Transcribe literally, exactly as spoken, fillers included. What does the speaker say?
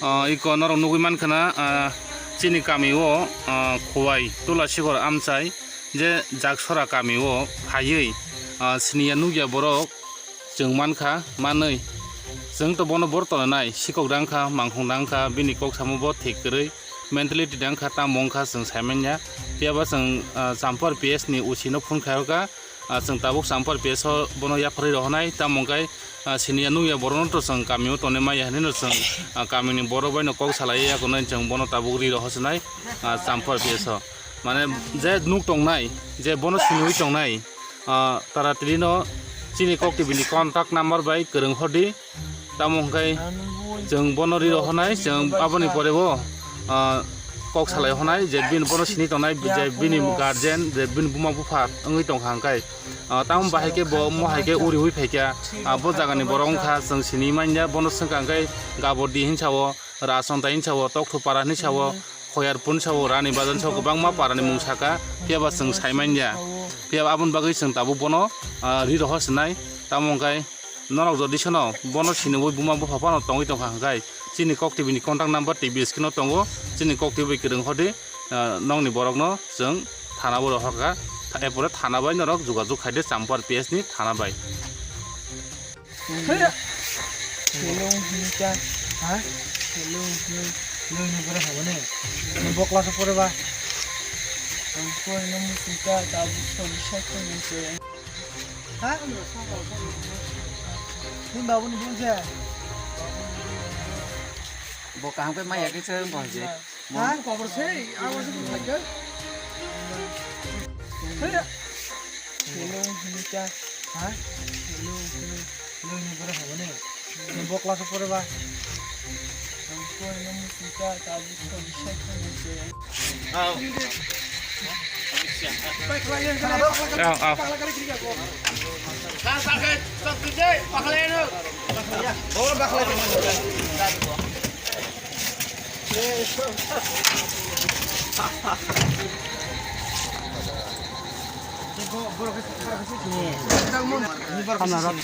Ah, iko norok nugwi mankha na, ah, chini kami o, ah, Khowai Tulasigor amchai je Jaksora kami o phaiwi, ah, siniya nukya borok chwng mankha manwi. Chwng to bono bor tongnai, sikok dangkha, mangkhung dangkha, bini kok samo bo thik kwrwi, mentality dangkha, tamo wngkha chwng saimanya. Phiyaba chwng, ah, Champar P S ni O C no phone khairokha, ah, chwng tabuk Champar P S o bono yapharwi rohornai, tamo wngkha, ah, siniya nukya borokno to chwng kami o tonwi maya hinwi no chwng, ah, kami ni borok bai no kok salai ya, yakunai chwng bono tabuk ri rohor sinai, ah, Champar P S o. Mane je nuk tongnai, je bono siniwi tongnai, ah, taratri no chini Kok T V ni contact number bai kwrwng hordi. Tamo hwnkhe chwng bono ri rohornai, chwng aboni pore bo, ah, kok salai honai je bini bono sini tongnai, je bini guardian, je bini buma bupha wngwi tongkha hwnkhe, ah, tamo bahai khe bo mohai khe uriui phaikha, ah, bo jagani borok wngkha, chwng sini manya, bono swngkha hwnkhe Gabodi hinsa o, Rasonta hinsa o, Tokthu para hinsa o, Khoyarpun sa o, Rani Bazar sa o, kwbangma para ni mung saka, phiyaba chwng saimanya. Phiyaba aboni bagwi chwng tabuk bono, ah, ri rohor sinai, tamo hwnkhe norok jodi sono bono siniwi buma bupha phano tongwi tongkha hwnkhe chini Kok T V ni contact number T V screen o tongo, chini Kok T V bai kwrwng hordi, ah, nokni borokno chwng thana o rohorkha, tha-, erpore thana bai norok jogajog khaide Champar P S ni thana bai. Hello, Mika. Ha? Hello, hello. Hello, ni bora habo ne? Ni bo class pore ba? Ang ko no Mika, ta bu so ni sai ko ni se. Ha? Ni babu ni bun se. Bo kaham khe mai ya khe se bo je. Ha? Khobor se, ang se bun se. Hello, Mika. Ha? Hello, hello. Hello, ni bora habo ne? Ni bo class pore ba? Ang ko no Mika, ta bu so ni sai ko ni se. Au. Au, au. Hamna rok.